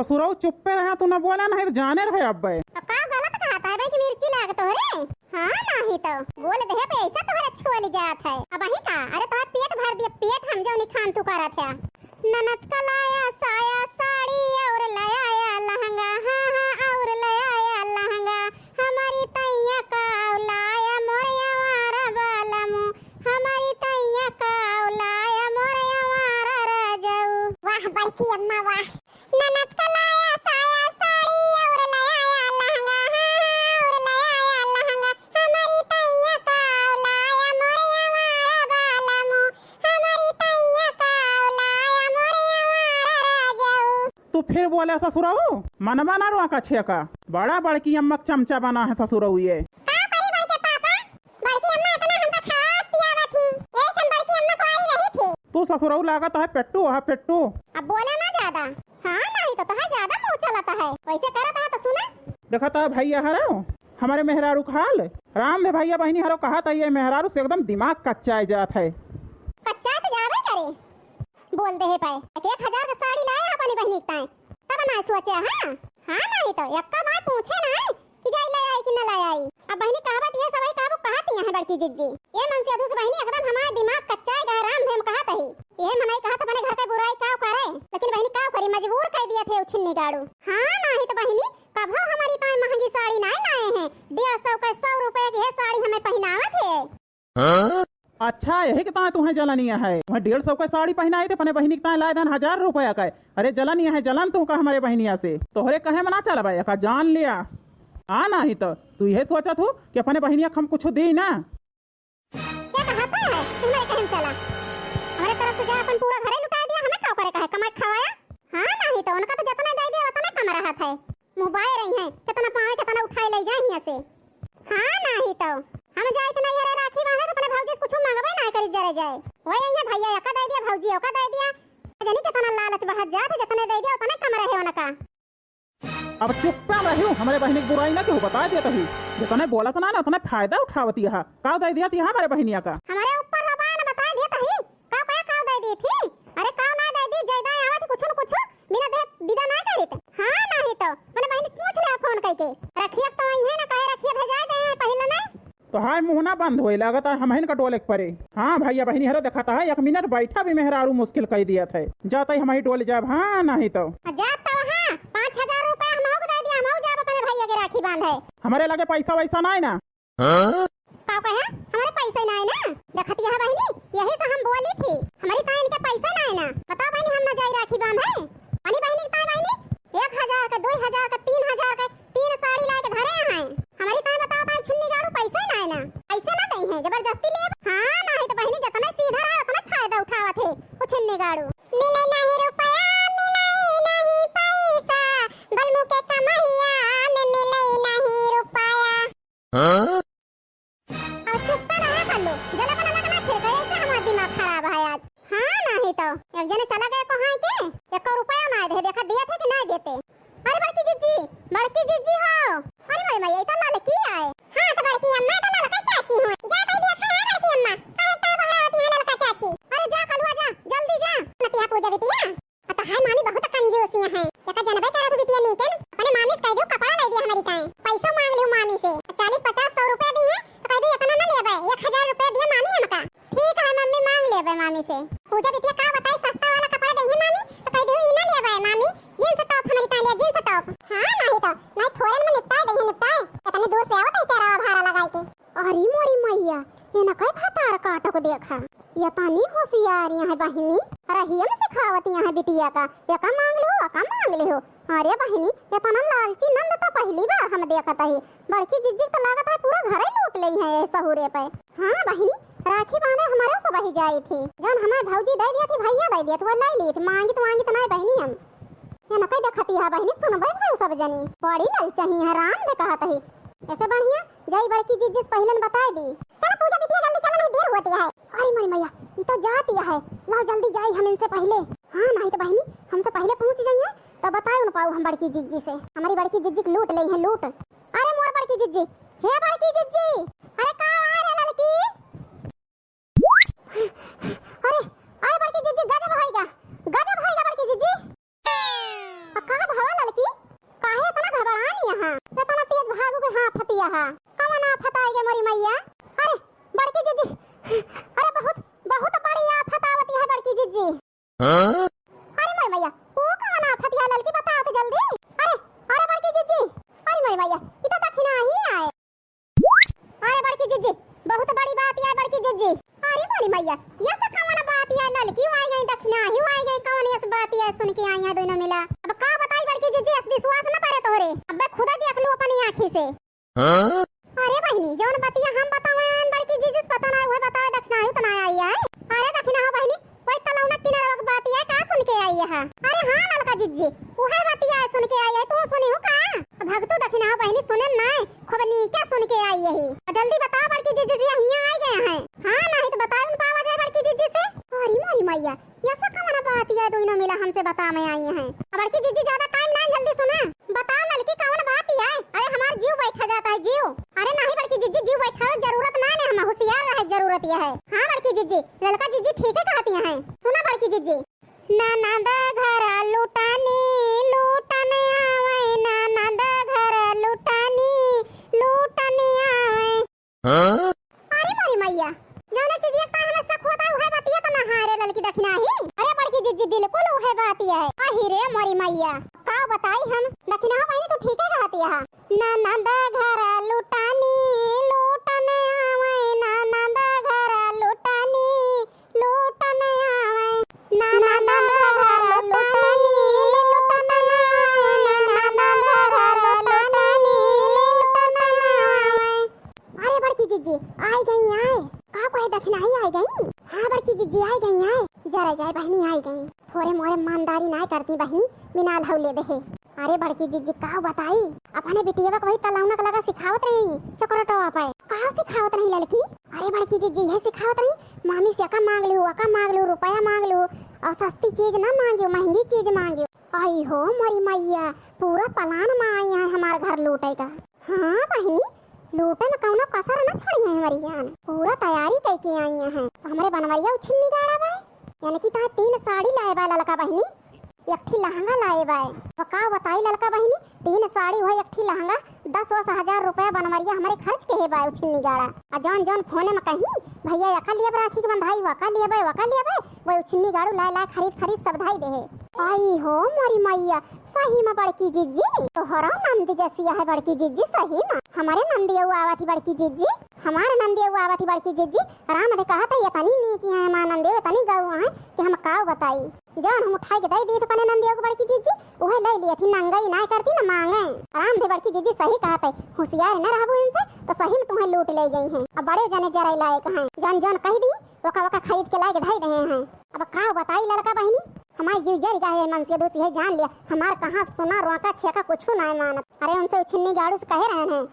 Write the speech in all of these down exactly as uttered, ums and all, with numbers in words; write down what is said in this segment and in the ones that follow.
ससुरऊ चुप्पे रहा, तू न बोला, नहीं तो जाने रहे अब्बे। अब का गलत कहत है भाई कि मिर्ची लाग तोहरे? हाँ, नाही तो बोल देहे पे ऐसा तोहरे छोल जात है। अब वही का, अरे तोहर पेट भर दिया, पेट हम जौनी खान तू करत है। ननद का लाया साया साड़ी और ले आया लहंगा, हाँ, हाँ, और ले आया लहंगा। हमारी तैया का लाया मोरे आवारा बालमू, हमारी तैया का लाया मोरे आवारा राजऊ। वाह बड़की अम्मा वाह। ननद का लाया साया साड़ी और ले आया लहंगा, हाँ, हाँ, और ले आया लहंगा। हमारी तैया का लाया मोरे आवारा बालमू, हमारी तैया का लाया मोरे आवारा राजऊ। तू फिर बोले ससुरऊ, मनवा ना रोका छेका। बड़ा बड़की अम्मा के चमचा बना है ससुरऊ ये। का करी बड़के पापा? बड़की अम्मा इतना हमका खावत पियावत थी, यही से हम बड़की अम्मा कुआरी रही थी। तू ससुरऊ लागत है पेट्टू, वह पेट्टू। अब बोला ना ज्यादा। हाँ, नाही तो तोहार ज्यादा मुँह चलत है, वैसे करत है तो सुना। देखत है भैया हरो, हमारे मेहरारू का हाल। राम दे भैया बहिनी हरो कहत है, ये मेहरारू से एकदम दिमाग कच्चाए जात है। कच्चाए तो जाबे करे। बोल देहे पाए, एक, एक हजार का साड़ी लाए अपनी बहिनी के ताए, तब ना सोचे, हाँ? हाँ, नाही तो एक्का बार पूछे ना कि जाई ले आई कि न ले आई। अब बहिनी कहावत ये सब है, कहबो कहत यहाँ है बड़की जिज्जी। ये मन से अधूस बहिनी एकदम हमार दिमाग कच्चाए गए, राम धे हम कहत ही। ये मनई कहत अपने घर के बुराई का करे, लेकिन बहिनी का करी, मजबूर कर दिया थे उछिन्नी गाड़ू। हाँ, नाही तो बहिनी कभो हमारी ताए महंगी साड़ी नाही लाए हैं, डेढ़ सौ के सौ रुपए की ये साड़ी हमें पहनावत है। हाँ? अच्छा, यही के ताए तुम्हें जलनिया है। तुम्हें डेढ़ सौ के साड़ी पहनाई थे, अपने बहिनी के ताए लाए धन हजार रुपया का। अरे जलनिया है, जलन तू का हमारे बहिनिया से। तोहरे कहे में ना चलबे, एका जान लिया। आ नाही तो तू यह सोचत हो कि अपने बहिनिया के हम कुछ दी ना। क्या कहता है? तुम्हारे कहे में चला। हमारे तरफ से जा अपन पूरा घरे लुटा दिया, हमें का करे कहे, कमाई खवाया? हाँ, नाही तो उनका तो जतने दे दिया, उतने कम रहत है। मुँह बाए रही हैं, कितना पावे, कितना उठाए ले जाए हियाँ से। हाँ, नाही तो हम जाइत नहीं हरे राखी बांधे, तो अपने भौजी से कुछ मंगबे ना करी, जरे जाए। वही है भैया, एका दे दिया, भौजी ओका दे दिया। जनी कितना लालच बढ़त जात है, जितने दे दिया, उतने कम रहे उनका। अब चुप्पा रही हूँ, हमारे बहिनी की बुराई ना केहू बताए देत ही। जितने बोलत ना, ना उतने फायदा उठावती है। का दे दिया थी हमारे बहिनिया का? हमारे ऊपर रबान बताए देत ही। का, का, का दे दी थी? अरे का ना दे दी, जैदा आवत कुछ न कुछ बिना दे विदा ना करित। हाँ, नाही तो अपने बहिनी से पूछ ले फोन करके। रखिया तो आई है ना, कहे रखिया भेजाए दे हैं पहले नहीं। तो हाय मुँह ना बंद होए, लागत है हमहिन का डोले के परे। हाँ भैया बहिनी हरो देखत है, एक मिनट बैठा भी मेहरारू मुश्किल कर दिया थे। जाता ही हम ही डोले जाब, हाँ नाही तो। आ जात तो हाँ, पाँच हजार रुपया हम दे दिया, हम जाब अपने भैया के राखी बांधे। हमारे लगे पैसा वैसा ना है ना। हाँ? का कहे? हमारे पैसे ना है ना? देखत यह बहिनी, यही से हम बोली थी, हमारी ताई इनके पैसे ना है ना। बताओ बहिनी, हम ना जाई राखी बांधे। पानी बहिनी, ताई बहिनी, एक हजार का, दो हजार का, तीन हजार का, तीन साड़ी लाए के धरे हैं। हमारी ताई बताओ, ताई छिन्नी गाड़ू पैसे ना है ना, पैसे ना दे हैं, जबरदस्ती ले। हाँ, नाही तो बहिनी, जितना सीधा रहे, उतना फायदा उठावत है वो छिन्नी गाड़ू। मिले नाही रुपया, मिले नाही पैसा, बलमू के कमहिया में मिले नाही रुपया। हाँ? अब चुप्पा रहा कर लो, जला बना लगना छिड़का, ऐसे हमारा दिमाग खराब है आज। हाँ, नाही तो एक जने चला गए को हाँ के, एक रुपया ना दे, देखा दिया थे कि ना देते। अरे बड़की जिज्जी, बड़की जिज्जी हो। अरे भाई, भाई, ये तो ललकी आए। हाँ, तो बड़की अम्मा तो ललका चाची हो। जा कह दिया खाए बड़की अम्मा, काहे का बहरावती है ललका चाची? अरे जा कलुआ जा, जल्दी जा। मतिया पूजा बिटिया, अब तो हाय मामी बहुत कंजूस है। एका जनबे करत हो बिटिया नीकन, अपने मामी से कह दो कपड़ा ले दिया हमारी ताए। पैसा मांग लियो मामी से, चालीस पचास सौ रुपया दी है, तो कह दो इतना ना लेबे, एक हजार रुपया दिया मामी हमका। ठीक है मम्मी, मांग लेबे मामी से। पूजा बिटिया का बताई, सस्ता वाला कपड़ा दे है मामी, तो कह दो ई ना लेबे मामी, जींस टॉप हमारी ताए लिया, जींस टॉप। हाँ, नाही तो, नाही थोड़न में निपटाए दे है, निपटाए। इतनी दूर से आवत है क्या रवा भाड़ा लगाई के? अरे मोरी मैया, ये ना कहे भतार काटो को देखा। ये तानी होशियार यहाँ बहिनी, रहियम सिखावत यहाँ बिटिया का, एका मांग लिहो, ओका मांग लिहो। अरे बहिनी, इतना लालची नंद तो पहली बार हम देखत ही। बड़की जिज्जी तो लागत है पूरा घरे लूट ले है ये सहुरे पे। हाँ बहिनी, राखी बांधे हमारे सब ही जाई थी, जौन हमें भौजी दे दिया थी, भैया दे दिया थी, वो ले ली थी, मांगित वांगित नहीं बहिनी हम। ये न कह देखती है बहिनी, सुनबे भाई सब जनी, बड़ी ललचही है, राम दे कहत ही। ऐसे बढ़िया जाई बड़की जिज्जी से पहिले न बताए दी। चलो पूजा बिटिया जल्दी चलो, नहीं देर होती है। अरे मोरी मैया, ई तो जाती है, लाओ जल्दी जाई हम इनसे पहिले। हाँ नहीं तो बहिनी, हमसे पहिले पहुँच जाइए तो बताए न पाऊ हम बड़की जिज्जी से। हमारी बड़की जिज्जी के लूट ले है लूट। अरे मोर बड़की जिज्जी, हे बड़की जिज्जी, अरे का आए रे ललकी? अरे, अरे बड़की जिज्जी, गजब होइगा, गजब होइगा बड़की जिज्जी। आ, का भवा भैया, अरे बड़की जिज्जी, अरे बहुत, बहुत बड़ी आफत आवत है बड़की जिज्जी। हाँ? अरे मोरी मैया, वो कौन आफत है ललकी, बताओ तो जल्दी। अरे, अरे बड़की जिज्जी, अरे मोरी मैया, ई तो दखिना ही आए। अरे बड़की जिज्जी, बहुत बड़ी बात है बड़की जिज्जी। अरे मोरी मैया, ये सब कौन बात है ललकी, आई गई दखिना ही आई गई, कौन ये बात है सुन के आई है दोनों मिला। अब का बताई बड़की जिज्जी, अस विश्वास न करे तोहरे, अबे खुदा देख लू अपनी आँखी से। हाँ? अरे बहिनी, जौन बतिया हम बतावे आयन बड़की जिज्जी से पता ना, उहे बतावे दखिना ही तो ना आई है। अरे दखिना हो बहिनी, वही तलौना किनारे वक बतिया का सुन के आई है? अरे हाँ ललका जिज्जी, उहे बतिया सुन के आई है, तू सुनी हो का? भगतू दखिना हो बहिनी, सुने नाय, खूब नीके सुन के आई यही। जल्दी बताओ बड़की जिज्जी से, हियाँ आई गए हैं। हाँ, नहीं तो बताओ उन पावा जाए बड़की जिज्जी से। अरे मोरी मैया, ये सब कौन बात है, दोनों मिला हमसे बतावे आई हैं। अब बड़की जिज्जी ज्यादा टाइम ना, जल्दी सुना, बताओ ललकी कौन बात है? अरे हमार जीव बैठा जाता है जीव। अरे नहीं बड़की जिज्जी, जीव बैठावे जरूरत ना ने, हम होशियार रहे जरूरत ये है। हाँ बड़की जिज्जी, ललका जिज्जी ठीक है कहती हैं। सुना बड़की जिज्जी, ननद घर लुटानी लुटन आवे, ननद घर लुटानी लुटन आवे। हाँ? अरे मोरी मैया, जौने चीज एक तार हमें शक होता है, उहे बतिया तो ना है रे ललकी दखिना ही। अरे बड़की जिज्जी, बिल्कुल उहे बतिया है। अही रे मोरी मैया, का बताई हम, दखिना हो बहिनी तू ठीक है कहती है। ननद घर लुटानी लुटन आवे, ननद घर लुटानी लूटन आवे, ननद घर लूटनी लूटन आवे, ननद घर लूटनी लूटन आवे। अरे बड़की जिज्जी, आई गई आए। का कहे दखिनाही आई गई? हाँ बड़की जिज्जी, आई गई आए। जरा जाए बहिनी, आई गई। थोरे मोरे मानदारी नाय करती बहिनी, मिनाल हौ ले देहे। अरे बड़की जिज्जी, का बताई, अपने बिटिया के वही तलौना के लगा सिखावत रही चकरोटवा पे। का सिखावत रही ललकी? अरे बड़की जिज्जी, यह सिखावत रही, मामी से का मांग लियो, का मांग लियो, रुपया मांग लियो, और सस्ती चीज ना मांगियो, महंगी चीज मांगियो। आई हो मोरी मैया, पूरा पलान में आई है हमार घर लूटे का। हाँ बहिनी, लूटे में कौनो कसर ना छोड़ी है हमारी जान, पूरा तैयारी करके आई है। हमरे बनवरिया उछिन्नी गाड़ा बा, यानी कि तहाँ तीन साड़ी लाए बा ललका बहिनी, एक ठी लहंगा लाए बा। तो का बताई ललका बहिनी, तीन साड़ी हुआ, एक ठी लहंगा, दस वस हजार रुपया बनवरिया हमरे खर्च के है बा उछिन्नी गाड़ा। आ जौन जौन फोने में कही, भैया यका लिए राखी के बंधाई, वका लिए बा, वका लिए बा, वो उछिन्नी गाड़ू लाए लाए खरीद खरीद सब धाई दे है। आई हो मोरी मैया, सही में बड़की जिज्जी, तोहरा नंदी जैसी है बड़की जिज्जी, सही में। हमारे नंदिया आवत ही बड़की जिज्जी, हमारे नंदिया आवत ही बड़की जिज्जी। राम दे कहत है, इतनी नीक है हमार नंदिया, इतनी गऊ है कि हम काव बताई। जौन हम उठाई के दे दी तो अपने नंदिया को बड़की जिज्जी, उहे ले लिए थी, नंगई ना करती ना मांगे। राम दे बड़की जिज्जी सही कहत है, होशियार न रहबू इनसे तो सही में तुम्हें लूट ले गई हैं। अब बड़े जने जरे लायक हैं, जौन जौन कह दी ओका ओका खरीद के लाए के धई रहे हैं। अब का बताई ललका बहिनी, हमार जीव जरि गया है मन से, दोस्त यह जान लिया, हमार कहाँ सोना रोका छेका कुछ ना मानत। अरे उनसे उछिन्नी गाड़ू से कहे रहे हैं,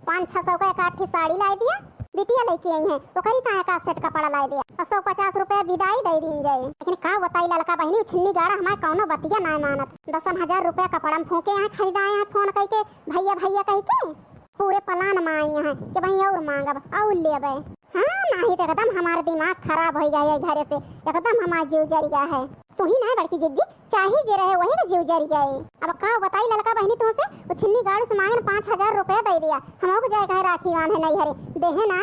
पाँच छह सौ का एक आठ ठे साड़ी लाई दिया, बिटिया लेके आई है, ओकरी ताए का सेट कपड़ा लाई दिया, और सौ पचास रुपया विदाई दे दीन जाए। लेकिन का बताई ललका बहिनी, उछिन्नी गाड़ा हमार कौनो बतिया ना मानत। दसन हजार रुपया कपड़ा में फूके हैं, खरीदाए हैं फोन कह के, भैया भैया कह के। पूरे पलान में आई हैं कि भाई और मांगब, और लेबे। हाँ, नाही तो एकदम हमार दिमाग खराब हो गया है घरे से, एकदम हमार जीव जरि गया है। तू ही ना बड़की जिज्जी, चाहे जे रहे वही ना जीव जरि गया है। अब का बताई ललका बहिनी तुमसे, वो छिन्नी गाड़ू से मांगन पाँच हजार रुपया दे दिया, हम लोग जाए कहे राखी बांधे नहीं हरे, देहे ना।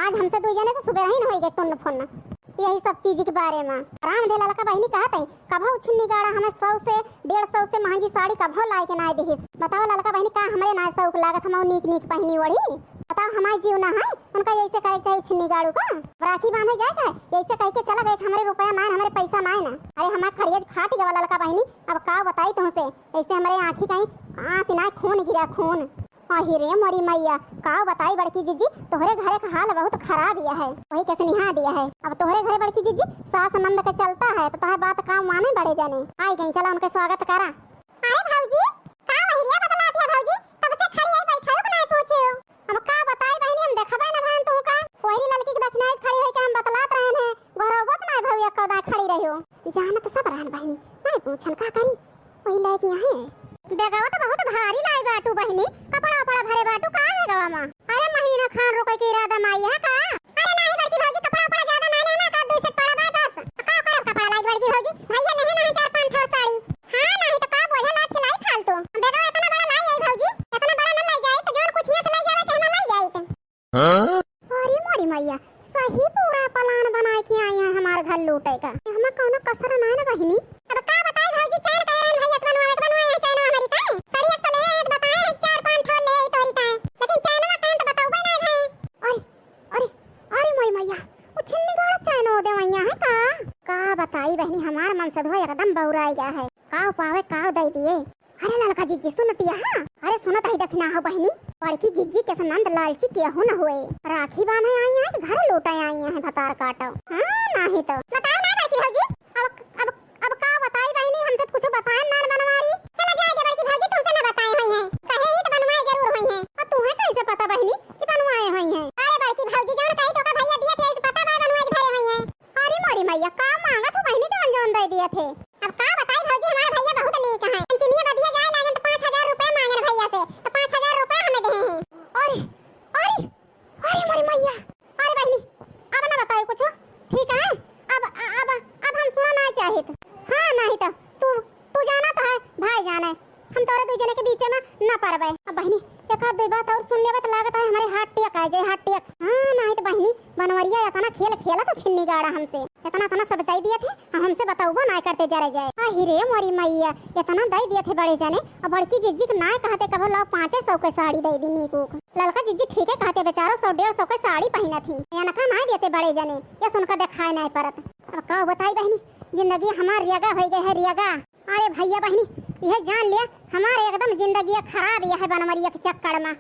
आज हमसे दो जने से सुबह ही न होई गए टुन्न फुन्न। यही सब चीज के बारे में राम दे ललका बहिनी कहत है, कभौ छिन्नी गाड़ा हमें सौ से डेढ़ सौ से महंगी साड़ी कभौ लाए के नाय दिहिस। बताओ ललका बहिनी, का हमरे नाय शौक लागत, हम नीक नीक पहनी ओढ़ी? बताओ हमार जीव ना है उनका यैसे करे के चाही छिन्नी गाड़ू का। राखी बांधे जाए का यैसे कह के चला गए, हमरे रुपया नाय, हमरे पैसा नाय ना। अरे हमार खड़िया फाट गवा ललका बहिनी, अब का बताई तुमसे, ऐसे हमरे आँखी कहीं आँस नाय, खून गिरा खून। अहि रे मोरी मैया, का बताई बड़की जिज्जी, तोहरे घरे का हाल बहुत खराब यह है, वही के सनिहा दिया है। अब तोहरे घरे बड़की जिज्जी सास नंद के चलता है, तो तोहरे बात का माने बड़े जाने। आई गई, चला उनके स्वागत करा। अरे भौजी, का वही रे बतलात है भौजी, तब से खड़ी है बैठा रुक ना पूछू। अब का बताई बहिनी, हम देखबे न भयन तू का, वही ललकी के दखिनाई खड़ी होई के हम बतलात रहन है, घरौबत ना भौया कदा खड़ी रहियो। जानत सब रहन बहिनी, नहीं पूछन का करी। वही लायक यहाँ है। बेगवा तो बहुत भारी लाई बाटू बहिनी, कपड़ा उपड़ा भरे बाटू का बेगवा मा? अरे महीना खान रुके के इरादा मा आई है का? अरे नाही बड़की भौजी, कपड़ा उपड़ा ज्यादा ना लेना, का दो सेट पड़ा बा बस। का करब कपड़ा लाई बड़की भौजी? भैया लेहे ना चार पाँच ठो साड़ी। हाँ नाही तो का बोझा लाद के लाई फालतू। बेगवा इतना बड़ा लाई आई भौजी, इतना बड़ा ना लाई जाए तो जौन कुछ यहाँ से लाई जावे के हम लाई जाए तो। हाँ? बौराइ गा है। काव पावे काव दइ दिए। अरे ललका जिज्जी सुनतिया हा? अरे सुनत ही देखी ना हो बहिनी, बड़की जिज्जी के से नंद लालची केहू न होए। राखी बांधे आई हैं कि घर लौटे आई हैं भतार काटो। हाँ नाही तो। बताओ ना बड़की भौजी, अब अब अब का बताई बहिनी, हमसे तो कुछ बताए ना बनवारी। चला जाए दे बड़की भौजी, तुमसे ना बताए हुई हैं, कहे ही तो बनवाए जरूर हुई हैं। और तुम्हें कैसे पता बहिनी कि बनवाए हुई हैं? अरे बड़की भौजी जौन कही तो का भैया दिए थे, ऐसे पता बा बनवाए के धरे हुई हैं। अरे मोरी मैया, का मांगत हो बहिनी जौन जौन दइ दिए थे? अब का बताई भौजी, हमार भैया बहुत नीक हैं। हम चिनिया बदिया जाए लागन तो पाँच हजार रुपया मांगन भैया से, तो पाँच हजार रुपया हमें देहे हैं। अरे, अरे, अरे मोरी मैया, अरे बहिनी, अब ना बताओ कुछ, ठीक है? अब अब अब हम सुना ना चाहित। हाँ नाही तो तू तू जाना तो है, भाई जाने, हम तोरे दुइ जने के बीचे में ना परबे। अब बहिनी, एक आध दुइ बात और सुन लेबे तो लागत है हमारे हाथ टिक आ जाए, हाथ टिक। हाँ नाही तो बहिनी, बनवरिया इतना खेल खेला तो छिन्नी गाड़ा हमसे, इतना इतना सब दइ दिए थे, हम हमसे बतौबो ना करते जरे जाए। अहि रे मोरी मैया, इतना दइ दिए थे बड़े जने, और बड़की जिज्जी के नाय कहते कबो लाओ पाँचे सौ के साड़ी दइ दी नीक उक। ललका जिज्जी ठीके कहते, बेचारो सौ डेढ़ सौ के साड़ी पहिना थी, इनका नाय देते बड़े जने, ये सुनकर देखाए नाय परत। अब का बताई बहिनी, जिंदगी हमार रियगा होइ गए है, रियगा। अरे भैया बहिनी, यह जान लिया, हमारे एकदम जिंदगी खराब यह है बनवरिया के चक्कर में।